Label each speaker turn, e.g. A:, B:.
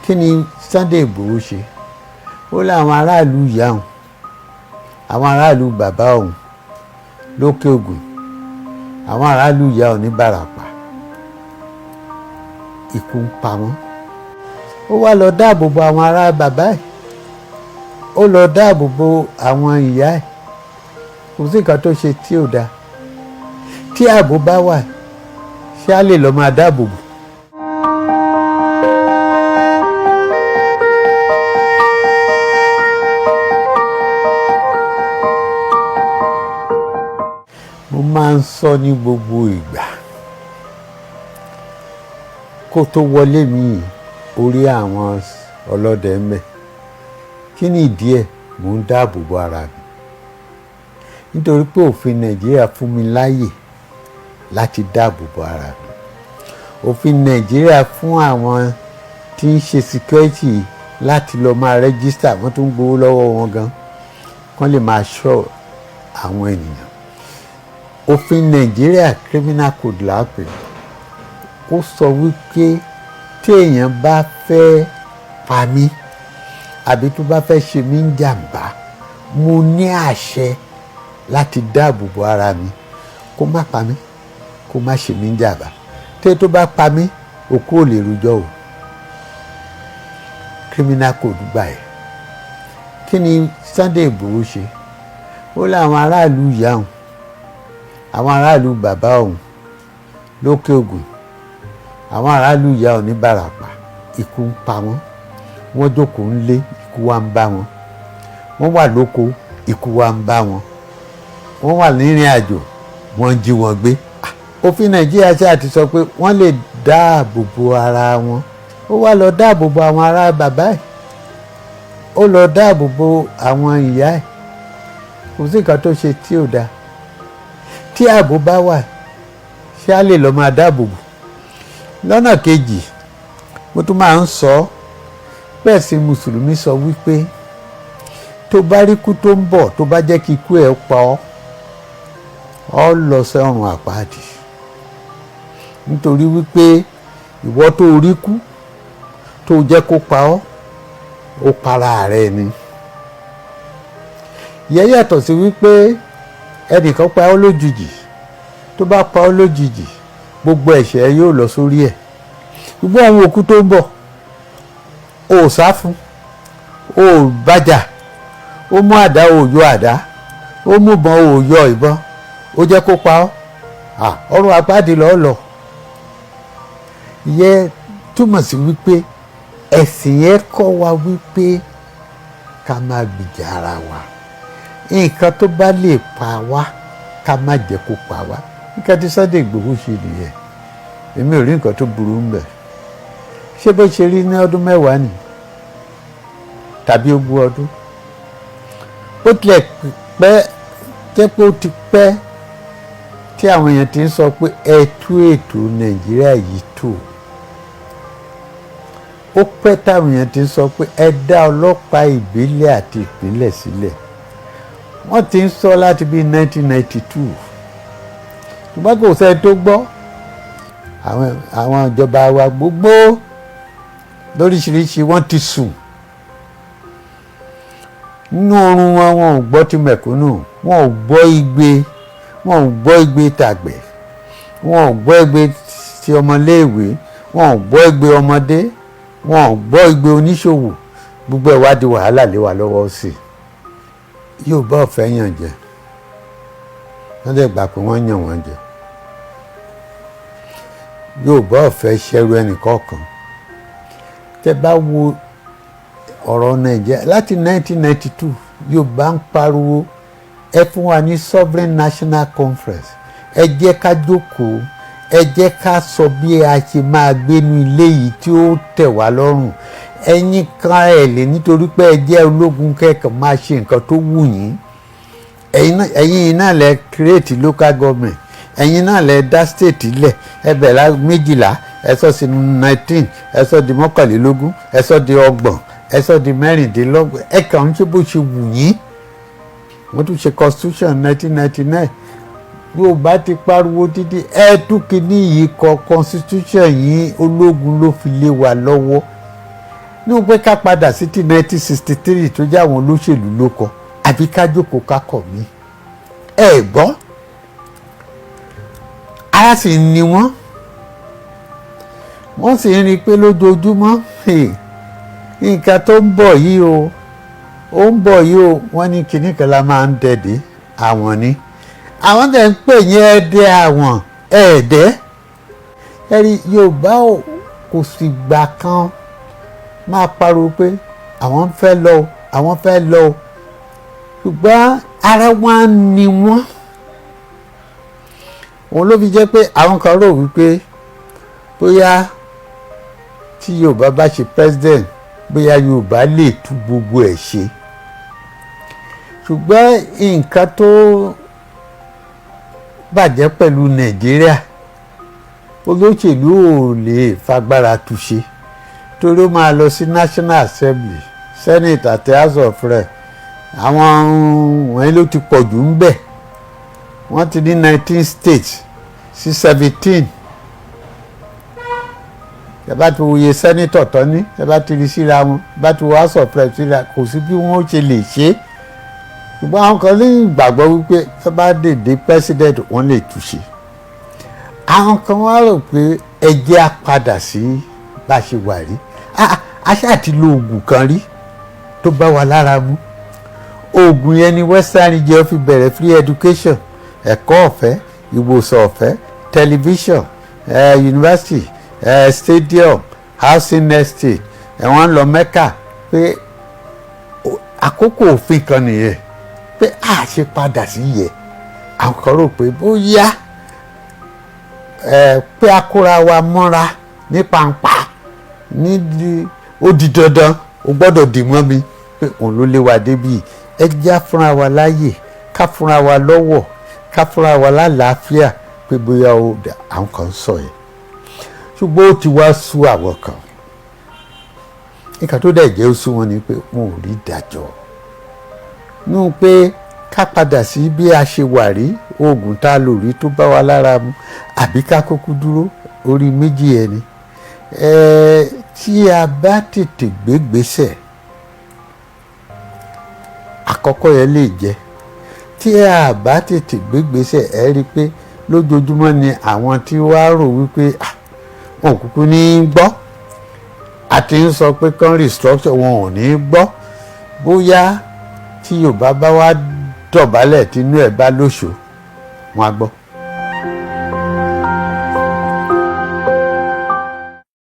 A: Kí ni Sunday Igboho ṣe? Ó láwọn aráàlú ìyá òun, àwọn aráàlú bàbá òun lókè Ògùn, àwọn aráàlú ìyá òun ní Bàràpá, ikú ń pa wọ́n. Ó wá lọ dáàbò bo àwọn ará bàbá ẹ̀, ó lọ dáàbò bo àwọn ìyá ẹ̀. Kò sí nǹkan tó ṣe tí ò dáa. Tí ààbò bá wà, ṣé á lè lọ máa dáàbò bò? Mo máa ń sọ ní gbogbo ìgbà, kó tó wọlé mi, orí àwọn ọlọ́dẹ ń bẹ. Kí ni ìdí ẹ̀? Mò ń dáàbò bo ara mi, nítorí pé òfin Nàìjíríà fún mi láàyè láti dáàbò bo ara mi. Òfin Nàìjíríà fún àwọn tí ń ṣe security láti lọ máa register, wọ́n tún ń gbowó lọ́wọ́ wọn gan, kán lè máa ṣọ́ àwọn ènìyàn. Òfin Nàìjíríà, criminal code láàpẹ, ó sọ wípé tí èèyàn bá fẹ́ pa mí àbí tó bá fẹ́ ṣe mí ń jàǹbá, mo ní àṣẹ láti dáàbò bo ara mi, kó má pa mí, kó má ṣe mí ń jàǹbá. Tí tó bá pa mí, òkú ò lè rojọ́ o. Criminal code gbà ẹ́. Kí ni Sunday Igboho ṣe? Ó láwọn aráàlú ìyá òun, àwọn aráàlú bàbá òun lókè Ògùn, àwọn aráàlú ìyá òun ní Bàràpá, ikú ń pa wọ́n. Wọ́n jókòó ń lé, ikú wá ń bá wọn. Wọ́n wà lóko, ikú wá ń bá wọn. Wọ́n wà nírìn àjò, wọ́n ń jí wọn gbé. Òfin Nàìjíríà ṣáà ti sọ pé wọ́n lè dáàbò bo ara wọn. Ó wá lọ dáàbò bo àwọn ará bàbá ẹ̀, ó lọ dáàbò bo àwọn ìyá ẹ̀. Kò sí nǹkan tó ṣe tí ò dáa. Tí ààbò bá wà, ṣé á lè lọ máa dáàbò bò? Lọ́nà kejì, mo tún máa ń sọ ọ́ bẹ́ẹ̀ sí, mùsùlùmí sọ wípé tó bá rí ikú tó ń bọ̀, tó bá jẹ́ kí ikú ẹ̀ pa ọ́, ọ́ lọ sọ́run àpáàdì, nítorí wípé ìwọ tó rí kú tó jẹ́ kó pa ọ́, ó para rẹ̀ ni. Ìyẹn yàtọ̀ sí wípé ẹnìkan pa ọ́ lójijì. Tó bá pa ọ́ lójijì, gbogbo ẹ̀ṣẹ̀ yóò lọ sórí ẹ̀. Gbogbo àwọn òkú tó ń bọ̀, ò sá fún, ò bàjà, ó mú àdá, ò yọ àdá, ó mú ìbọn, ò yọ ìbọn, ó jẹ́ kó pa ọ́, ọ̀run àpáàdì lọ́ọ́ lọ. Ìyẹn túmọ̀ sí wípé ẹ̀sìn yẹn kọ́ wa wípé ká máa gbìjà ara wa. Nǹkan tó bá lè pa wá, ká má jẹ́ kó pa wá. Nǹkan tí Sunday Igboho ṣe nìyẹn. Èmi ò rí nǹkan tó burú ń bẹ̀. Ṣé bó ṣe rí ní ọdún 10 ni tàbí 20 ọdún? Ó tilẹ̀ pẹ́ jẹ́ pé ó ti pẹ́ tí àwọn èèyàn ti ń sọ pé ẹ tú ètò Nàìjíríà yìí tò. Ó pẹ́ táwọn èèyàn ti ń sọ pé ẹ dá ọlọ́pàá ìbílẹ̀ àti ìpínlẹ̀ sílẹ̀. Wọ́n ti ń sọ láti bí 1992, ṣùgbọ́n kò sẹ́ni tó gbọ́. Àwọn ìjọba wa gbogbo lóríṣiríṣi, wọ́n ti sùn nínú oorun wọn. Wọn ò gbọ́ ti mẹ̀kúnnù, wọn ò gbọ́ igbe, wọn ò gbọ́ igbe tàgbẹ̀, wọn ò gbọ́ igbe ti ọmọléèwé, wọn ò gbọ́ igbe ọmọdé, wọn ò gbọ́ igbe oníṣòwò. Gbogbo ẹ̀ wá di wàhálà lé wa lọ́wọ́ sí i. Yóò bá ọ̀fẹ́ yàn jẹ, wọ́n dẹ̀ gbà pé wọ́n yàn wọ́n jẹ. Yóò bá ọ̀fẹ́ ṣẹ́rú ẹnì kọ̀ọ̀kan. Tẹ́ bá wo ọ̀rọ̀ Nàìjíríà láti 1992, Yorùbá ń pariwo, ẹ fún wa ní sovereign national conference, ẹ jẹ́ ká jókòó, ẹ jẹ́ ká sọ bí a ṣe máa gbénu ilé yìí tí ó tẹ̀ wá lọ́rùn. Ẹ̀yin kan ẹ̀ lè nítorí pé ẹ jẹ́ ológun kẹ́kọ̀ọ́ máa ṣe nǹkan tó wù yín. Ẹ̀yin náà lẹ create local government, ẹ̀yin náà lẹ dá state lẹ̀. Ẹ bẹ̀rẹ̀ 12, ẹ sọ sínú 19, ẹ sọ di 21, ẹ sọ di 30, ẹ sọ di 36. Ẹ kàn ń ṣe bó ṣe wù yín. Wọ́n tún ṣe constitution 1999. Yorùbá ti pariwo títí, ẹ tún kínní yìí kọ, constitution yìí ológun ló fi lé wa lọ́wọ́. Ní pé ká padà sí ti 1963 tó jẹ́ àwọn olóṣèlú ló kọ, àbí ká jókòó ká kọ̀ mí. Ẹ gbọ́, ara sì ń ni wọ́n, wọ́n sì ń rí i pé lójoojúmọ́ nǹkan tó ń bọ̀ yìí o, ó ń bọ̀ yìí o. Wọ́n ní kinní kan la máa ń dẹ̀dẹ̀ àwọn ni àwọn tẹ̀ ń pè yín ẹ̀ẹ́dẹ́, àwọn ẹ̀ẹ́dẹ́. Ẹ̀rí Yorùbá kò sì gbà kan máa pariwo pé àwọn fẹ́ lọ o, àwọn fẹ́ lọ o, ṣùgbọ́n ara wọn ni wọ́n. Òun ló fi jẹ́ pé àwọn kan rò wípé bóyá tí Yorùbá bá ṣe president, bóyá Yorùbá lè tú gbogbo ẹ̀ ṣe. Ṣùgbọ́n nǹkan tó bàjẹ́ pẹ̀lú Nàìjíríà, olóṣèlú ò lè fagbára túnṣe, torí ó máa lọ sí National Assembly, Senate àti House of Rep. Àwọn wọ̀nyí ló ti pọ̀ jù ń bẹ̀. Wọ́n ti ní 19 states sí 17. Ẹ bá ti wòye senator tán ní, ẹ bá ti rí síra wọn, bá ti wọ House of Rep síra, kò sí bí wọ́n ṣe lè ṣe é. Ṣùgbọ́n àwọn kan ní ìgbàgbọ́ wípé tó bá dèdè president, wọ́n lè túnṣe. Àwọn kan wá rò pé ẹ jẹ́ á padà sí bá a ṣe wà rí. A ṣáà ti lo oògùn kan rí tó bá wa lára mu. Oògùn yẹn ni Western Region fi bẹ̀rẹ̀ free education, ẹ̀kọ́ ọ̀fẹ́, ìwòsàn ọ̀fẹ́, tẹlifíṣàn, university, stadium, housing estate, ẹ̀ wọ́n ń lọ Mecca, pé àkókò òfin kan nìyẹn, pé a ṣe padà sí yẹ. Àwọn kan rò pé bóyá ẹ pé a kóra wa mọ́ra ní pàǹpà ní, ó di dandan, ó gbọ́dọ̀ dì mọ́ mi, pé òun ló lé wa débì. Ẹ já fúnra wa láàyè, ká fúnra wa lọ́wọ́, ká fúnra wa lálàáfíà, pé bóyá ó dà. Àwọn kan sọ yẹn, ṣùgbọ́n ó ti wá sú àwọn kan. Nǹkan tó dẹ̀ jẹ́ ó sú wọn ni pé wọn ò rí ìdájọ́ nú pé ká padà sí bí a ṣe wà rí, oògùn tá a lò rí tó bá wa lára mu, àbí ká kúkú dúró orí méjì ẹni. Tí a bá tètè gbégbèsè àkọ́kọ́ yẹn lè jẹ́, tí a bá tètè gbégbèsè, ẹ rí i pé lójoojúmọ́ ni àwọn tí wàá rò wípé wọn kúkú ní í gbọ́ àti ń sọ pé kán restructure, wọn ò ní í gbọ́. Bóyá tí Yorùbá bá wá dọ̀bálẹ̀, tínú ẹ̀ bá lóṣù, wọn á gbọ́.